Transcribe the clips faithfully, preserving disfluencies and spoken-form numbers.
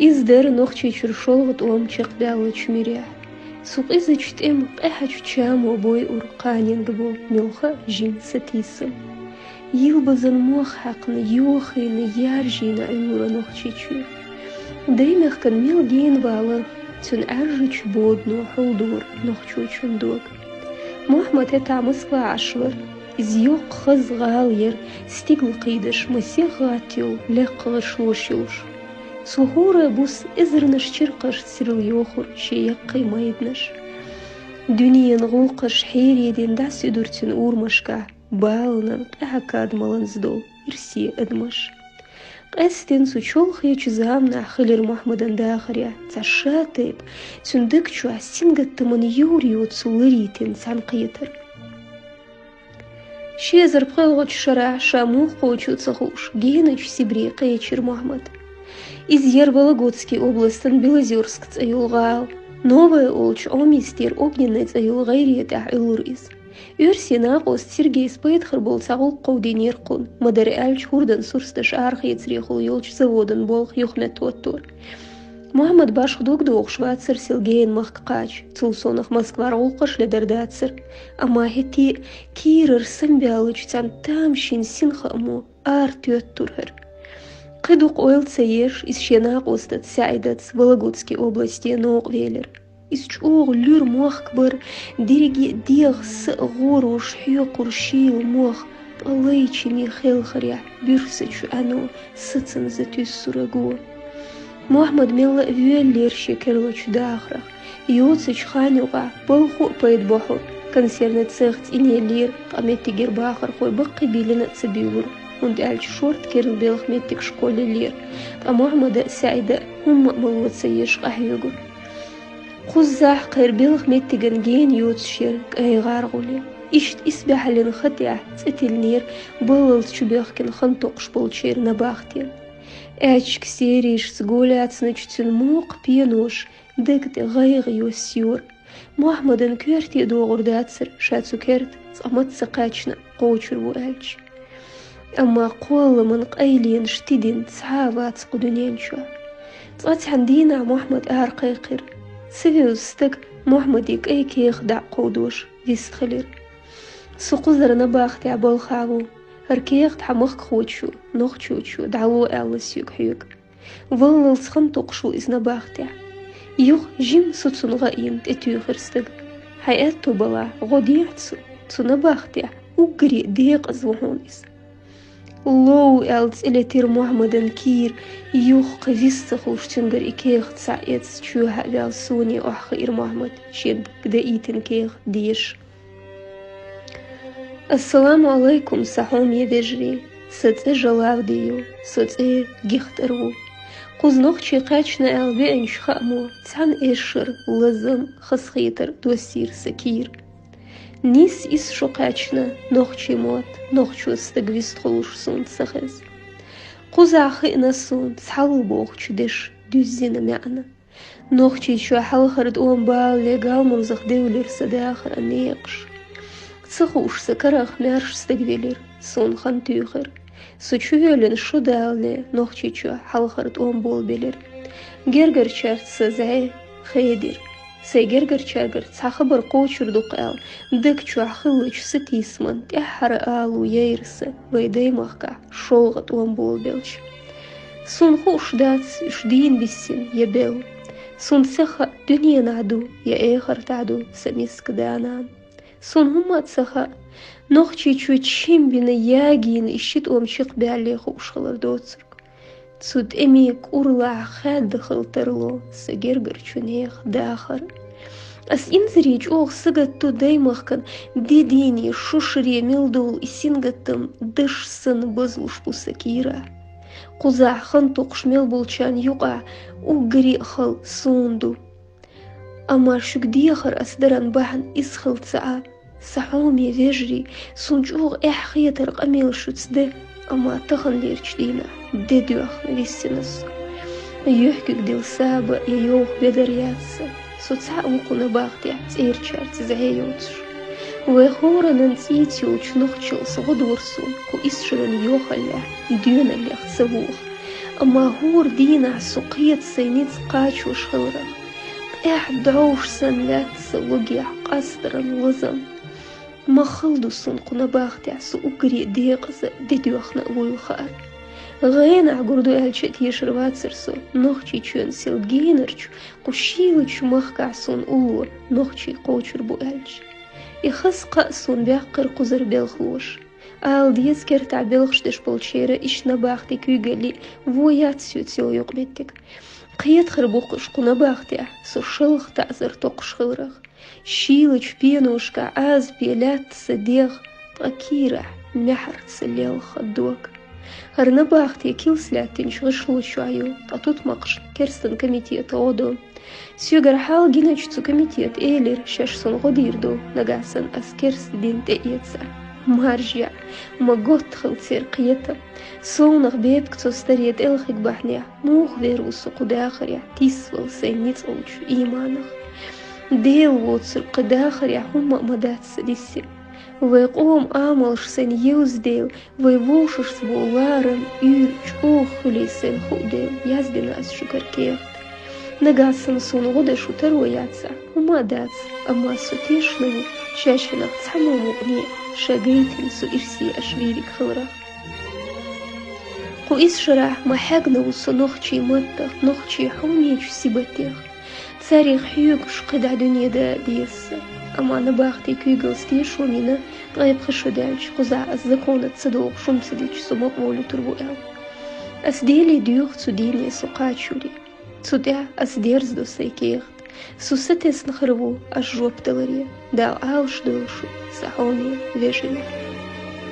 Из дара Нохчийчуьра шолгӀа тӀом чекхбаьллачу муьрехь. Цу къизачу тӀеман къаьхьачу чамо бойура кханенга бо мелха а жима сатийсам. Йилбазан мох хьаькхна, йохийна, яржийна Ӏуьллура Нохчийчоь. Даймехкан мел гена валарх, цуьнан Ӏаьржачу бодано хьулдора нохчочун дог. Мохьмад хӀетахь Москва Ӏаш вара. Иза йоккха хаза гӀала яра, стигла кхийдаш, масех гӀатта йолу лекха гӀишлош йолуш. Цо хӀора буса эзарнаш чиркхаш сирла йохура шен яккхий майданаш. Дуьненан гӀуллакхаш хьередина дӀасаоьдура цуьнан урамашкахь баланан, къаьхьа кадамаланца долу ирсе адамаш. Къаьсттина цу чолхечу заманахь хилира Мохьмадан дахарехь цхьа шатайпа, цуьнан даг чохь сингаттаман йовр йоцу ларъян цхьаьнакхетар. Ши эзар пхоьалгӀачу шарахь, ша муха кхочу ца хууш, геначу Сибре кхечира Мохьмад. Иза яра Вологодский областан Белозерск цӀе йолу гӀала. Новая олучу Ӏомистера Огненная цӀе йолу гӀайре тӀехь Ӏуьллура иза. Оьрсийн накъост Сергейс пайда хир болу цхьа гӀуллакх кховдийнера кхунна, ма-дарра аьлча, хӀордан сурсаташ арахецарехула йолчу заводан болх юхаметтахӀоттор. Мохьмад башха дог дохуш вацара сел гена махка кхача, цул совнаха Москвара гӀуллакхаш ледар дацара, амма хӀетте а кийрара самабаьллачу цхьана тамашийна синхаамо ара тоьттура хӀара. Кхин дукха ойла ца еш, иза шен накъостаца СаӀидаца Вологодский областе новкъа велира. Иза чӀогӀа луьра мохк бара, дерриге а дегӀ са а гӀоруш хьоькхура шийла мох, ткъа лайчане хелхарехь буьрса чу Ӏано сацам затуьйсура го. Мохьмад мелла а воьллера шен керлачу дахарах. Йоцучу хан юкъахь балхо а пайда бо хьуна. Консервный цех цӀийнеллера, ткъа меттигера бахархой баккхий биллина а ца буьйлура, хӀунда аьлча шорта керла белхан меттигаш кхоллаеллера, ткъа Мохьмада а, СаӀида а хӀумма а мало ца еш къахьоьгура. Кхузахь кхеран белхан меттиган гена йоцуш яра кӀай гӀар гӀуле. Иштта исбаьхьаллин хатехь цӀе тиллинера баллалц чубоьхкина хан токхуш болчеран набахтен. Аьчка серийшца голаьцначу цуьнан мокха пеноша даг тӀе гӀайгӀа йоссайора. Мохьмадан коьрте догӀур дацара, ша цу керта цкъа мацца кхаьчна кхочур ву аьлча. Амма кхолламан къайленаш тидина цхьа а вац кху дуьнен чохь. Цкъа цхьана дийнахь Мохьмад аракхайкхира. Ца вевза стаг Мохьмаде кӀай кехат дӀа а кховдош вистхилира. Со кхузара набахтехь балхахь ву. ХӀара кехат хьан махкахочо, нохчочо дӀало аьлла соьга хьоьгу. Валлалц хан токхуш ву иза набахтехь. Юха жимма со цунна гӀа а йина тӀетуьйхира стаг. Хьайн аьтто балахь, гӀо дехьа цунна, цу набахтехь уггаре а декъаза ву хьуна иза. Лов аьлла цӀе летира Мохьмадан кийра, юха кхин вист ца хуьлуш цуьнгара и кехат схьа а эцна чоьхьа а ваьлла суне охьахиира Мохьмад, шен даийтина кехат деша. Ассаламу Ӏалайкум, сан хьоме вежарий! Сан цӀе Жалавди ю, со цӀера Гихтар ву. Кхуза нохчий кхаьчна аьлла веанчу хаамо цхьана эшшара лазам, хазахетар доссийра сан кийра. Нийсса исс шо кхаьчна нохчийн мотт, нохчо стаг вистхуьлуш суна ца хеза. Кхузахь хиъна суна цхьалла бохучу дешан дуьззина маьӀна. Нохчийчохь хьалхара тӀом балале Галмурзах девлира сан дахаран некъаш. Ца хууш сан карах маьрша стаг велира, суна хан туьйхира. Со чувоьллина шо далале Нохчийчохь хьалхара тӀом болабелира. Гергарчаьрца сан зӀе хедира. Сайн гергарчаьргара цхьа хабар кхочур ду-кх аьлла, даг чохь хиллачу сатийсаман тӀаьххьара ало яйра сан вайн даймахкахь шолгӀа тӀом болабелча. Суна хууш дац, уьш дийна биссина я белла. Суна ца хаьа, дуьненахь ду я эхартахь ду сан миска да-нана. Суна хӀумма а ца хаьа, Нохчийчоь чим бина, ягийна и ши тӀом чекхбаьлле хууш хилар доцург. Цу тӀемийн кӀурлахь хаьдда хила тарло сан гергарчу нехан дахар. Ас инзаре чӀогӀа сагатду даймахкан де-дийне, шушаре мел долу и сингаттам даш санна базлуш бу сан кийра. Кхузахь хан токхуш мел болчарна юкъахь уггаре а хала суна ду. Амма шуьга дехар ас даран бахьана иза хила ца Ӏа, сан хьоме вежарий, суна чӀогӀа эхь хетар къамел шуьца де, амма таханлерчу дийнахь де доьхна виссина со. Юьхкиг дила саба я йовха бедар яц сан, со цхьаъ ву кху набахтехь цӀерачаьрца зӀе йоцуш. Вайн хӀораннан цӀийца йолчу нохчаллас гӀо дора суна кху исс шаран йохаллехь, доьналлех ца воха. Амма хӀора дийнахьа со кхета сай ницкъ кхачош хиларах. ТӀехь дӀовш санна лаьтта са логехь къастаран лазам. Ма хала ду сона кху набахтехь со уггаре декъаза а, де доьхна а вуйла хаар. ГӀенахь гур ду аьлча а тешар вацар со, Нохчийчоьнан сел генарчу кху шийлачу махкахь суна улло нохчий кхочур бу аьлча. И хаза кхаъ суна баьккхира кхузара белхалоша. Ала деза, кертахь белхаш деш болчеран иштта набахтин куьйгаллий вон яц соьца йолу юкъаметтиг. Кхетахар бу-кх уьш кху набахтехь со шалха таӀзар токхуш хиларах. Шийлачу пеношкахь Ӏазапе лаьтта сан дегӀ, ткъа кийрахь маьхьарца лелха дог. ХӀара набахти килс лаьттинчу гӀишло чохь ю, ткъа тутмакхашна керстан комитета гӀо до. Соьгара хьал гиначу цу комитета элира, шаьш суна гӀо дийр ду, нагахь санна ас керста дин тӀеэцахь. Маржа, ма готта хила церан кхетам. Совнах бепиг цо старе тӀелхиг бахьанехь, муха вер ву со кху дахарехь, тийсавала сайн ницкъ волчу ийманах? Дела воцург кху дахарехь хӀумма а ма дац сан диссина. Вай къоман амалш сайна евза дела, вай вовшашца болу ларам, уьйр чӀогӀа хуьлий сайна хуу дела, яздина ас шуьгара кехат. Нагахь санна суна гӀо дан шу таро яцахь, хӀумма а дац, амма со тешна ву, шаьш хӀинца цхьаммо мукъане а ша гайтина со ирсе аша вийриг хиларах. Кху исс шарахь ма хьегна ву со нохчийн маттах, нохчийн хьоменчу сибатех. Царах хьоьгуш кхидӀа дуьне дан а деза сан. Амма набахти куьйгаллица тешо йина, ткъе пхи шо даьлча, кхузахь ас законаца ца догӀуш хӀума ца дича, со мукъа волуьйтур ву аьлла. Ас Деле доьху цу дийне со кхачоре. Цу тӀехь ас дерзадо сайн кехат. Со сатесна хир ву ас жоп даларе. Дала Ӏалашдойла шу, сан хьоме вежарий.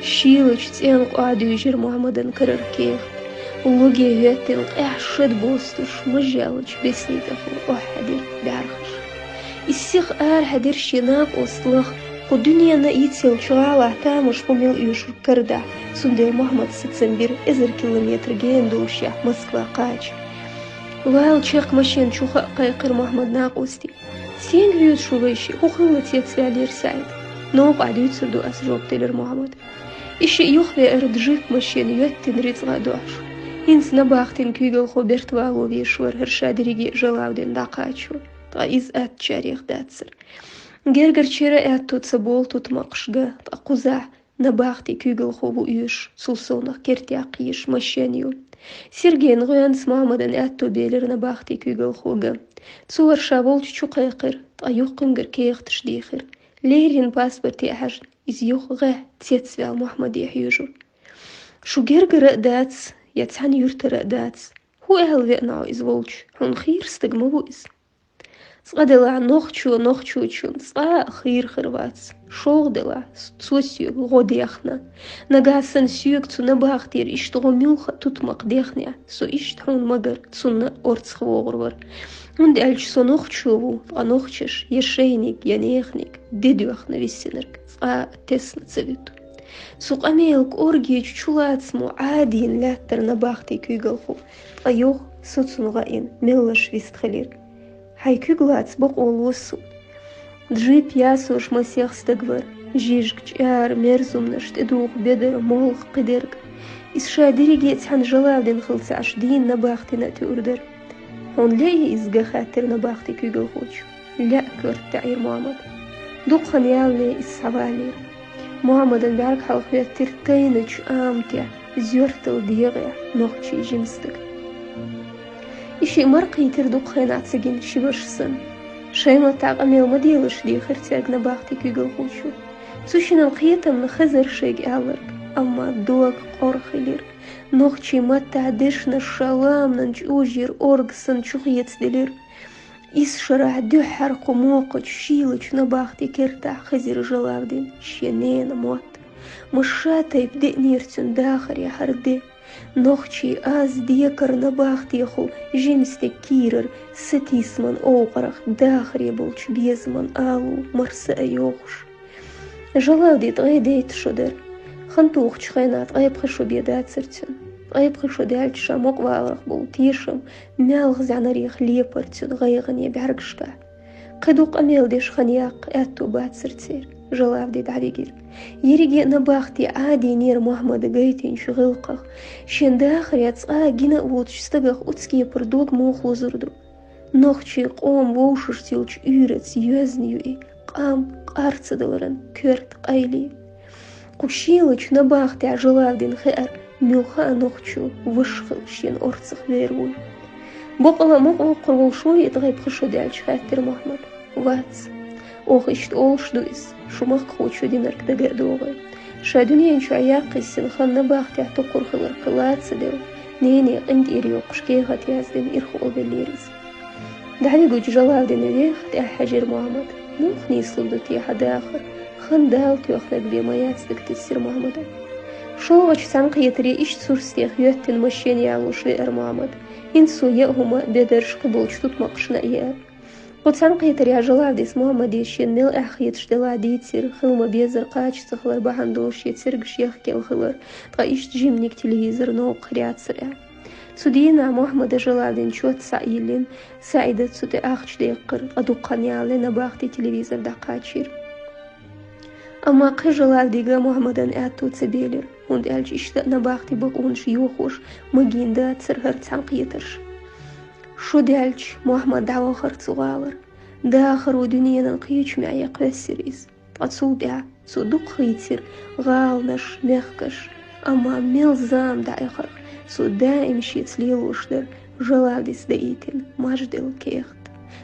Шийлачу цӀенна къа дуьйжира Мухьаммадан карара кехат. Луге хӀоьттина къаьхьа шад бостуш, мажжаллачу бесни тӀехула охьахьаьдира бӀаьрхаш. И сиха арахьаьдира шен накъост лаха, кху дуьненна йицъеллачу гӀалахь тамаш хӀума мел оьшург карадахь, цундела Мухьаммада сацам бира эзар километр гена долушехь Москва кхача. Вала чехка машен чу хаа кхайкхира Мухьаммадан накъостий. «Сенга хьоьжу шу, вайшиъ? ХӀун хилла цецваьллера СаьӀид?» «Новкъахь дуьйцур ду ас», — жоп делира Мухьаммада. И шиъ юхавеара джип машен йоьттина рицкъа а дохьуш. ХӀинца набахтин куьйгалхо бертвало везаш вара хӀара ша дерриге а Жалавдин дӀакхачо. Ткъа иза аттачарех дацара. Гергарчеран аьтто ца болу тутмакхаш ган, ткъа кхузахь набахти куьйгалхо ву оьшуш, цул совнах керта яккха езаш машен ю. Сергейн гӀоьнца Мухьаммадан аьтто белира набахти куьйгалхо ган. Цо хӀара ша волчу чу кхайкхира, ткъа юххенгара кехаташ дийхира. Леррина паспорте хьаьжна, иза юха гӀехь цецваьлла Мухьаммаде хьоьжура. «Шу гергара а дац, я цхьана юьртара а дац. ХӀун аьлла веана хьо иза волчу? Хьуна хийра стаг ма ву иза». Цкъа делахь нохчо нохчочунна цкъа а хийра хир вац. ШолгӀа делахь, цо соьга гӀо дехна. Нагахь санна соьга цу набахтера иштта гӀо муьлхха а тутмакх дехнехь, со иштта хьуна магар цунна орцах вогӀур вара. ХӀунда аьлча со нохчо ву, ткъа нохчаша я шайниг, я неханиг де доьхна висинарг цкъа а тесна ца вуьту. Цу къамелан кӀоргечу чулацамо Ӏадийна лаьттара набахти куьйгалхо, ткъа юха со цунна гӀайина меллаша вистхилира. Хьайн куьг лаца бакъо ло суна. Джип ясош масех стаг вара, жижиг, чӀара, мерзумнаш, тӀедуху бедар, молха, кхидерг. Иза ша дерриге а цхьаьна Жалавдин хилла ца Ӏаш дийна набахтина а туьур дара. «Хьуна леа иза ган?» — хаьттира набахти куьйгалхочо. «Лаьа», — коьрта таӀийра Мухьаммада. Дукха хан ялале иза схьавалийра. Мухьаммадан бӀаьрг хьалха хӀоьттира тайначу аматехь, зоьртал дегӀехь нохчийн жима стаг. И шиъ маркхийтира дукха хенахь ца гина ши ваша санна. Шайн маттахь къамел ма делаш, дийхира цаьрга набахти куьйгалхочо. Цу шинан кхетамна хезара шайга аьлларг, амма дог къора хилира. Нохчийн маттахь дешнаш ша ламанан чӀожера орга санна чухецаделира. Исс шарахь дуьххьара кху мокхачу шийлачу набахти кертахь хезира Жалавдин шен ненан мотт. Ма ша тайпа деънера цуьнан дахаре хӀара де. Нохчийн аз декара набахтехула жима стеган кийрара сатийсаман овкъарх дахаре болчу безаман алу марса а йохуш. Жалавди ткъе дейтта шо дара. Хан тухучу хенахь ткъе пхи шо бен дацара цуьнан. Ткъе пхи шо даьлча ша мукъаваларх болу тешам маьлхан зӀанарех лепара цуьнан гӀайгӀане бӀаьргашкахь. Кхин дукха къамел деш хан яккха аьтто бацара церан. Жалавди дӀавигира. Ерриге а набахти Ӏадийнера Мухьаммада гайтинчу гӀиллакхах, шен дахарехь цкъа а гина а воцучу стагах оцу кепара дог муха лозур ду? Нохчийн къоман вовшашца йолчу уьйраца йоьзна ю и, къам къар ца даларан коьрта къайле. Кху шелачу набахтехь Жалавдина хеара, муьлхха а нохчо ваша хилла шена орцах вер вуй. Бакъала а ма къоккхур волуш вуй и тӀе пхи шо даьлча, хаьттира Мухьаммада. Вац. Оха иштта олуш ду иза, шу махкахочо динарг дага а догӀий. Ша дуьнен чохь яккхийсина хан набахтехь токхур хилар кхин ла а ца делла, нене къинтӀера йоккхуш кехат яздина ирхъолвеллера иза. ДӀавигучу Жалавдина веха тӀаьхьа хьаьжира Мухьаммад. Муха нийслур ду те хьан дахар? Хан Дала тоьхнарг бен ма яц, дага тесира Мухьаммада. ШолгӀачу цхьаьнакхетаре иштта сурсатех йоьттина машен ялош веара Мухьаммад. ХӀинца цо яа хӀума бедарш кхиболчу тутмакхашна а еара. Кху цхьаьнакхетарехь Жалавдис Мухьаммаде шена мел эхь хеташ делахь дийцира, хила ма-беззара кхача ца хилар бахьана долуш шен цергаш яхкаелла хилар, ткъа иштта жиманиг телевизор новкъахь яцара аьлла. Цу дийнахь Мухьаммада Жалавдин чот схьа а йиллина, СаӀида цу тӀе ахча даьккхира, ткъа дукха хан ялале набахти телевизор дӀакхачийра. Амма кхин Жалавдига Мухьаммадан аьтто ца белира, хӀунда аьлча иштта а набахти бакъонаш йохош магийна дацара хӀара цхьаьнакхетарш. Шо даьлча, Мухьаммад дӀавахара цу гӀалара. Дахаро дуьненан кхечу маьӀе кхоьссира иза. Ткъа цул тӀаьхьа цо дукха хийцира гӀаланаш, мехкаш, амма мел зама дӀаэхарх, цо даим шеца лелош дара Жалавдис даийтина мажделла кехат.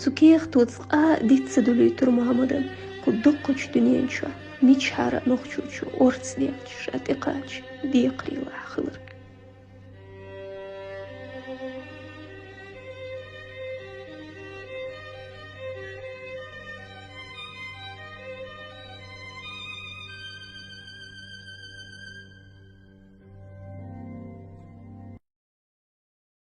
Цу кехато цкъа а диц ца дуьлуьйтура Мухьаммадан кху доккхачу дуьнен чохь мичахьара а нохчочо орца делча, ша тӀекхача декхарийлахь хилар.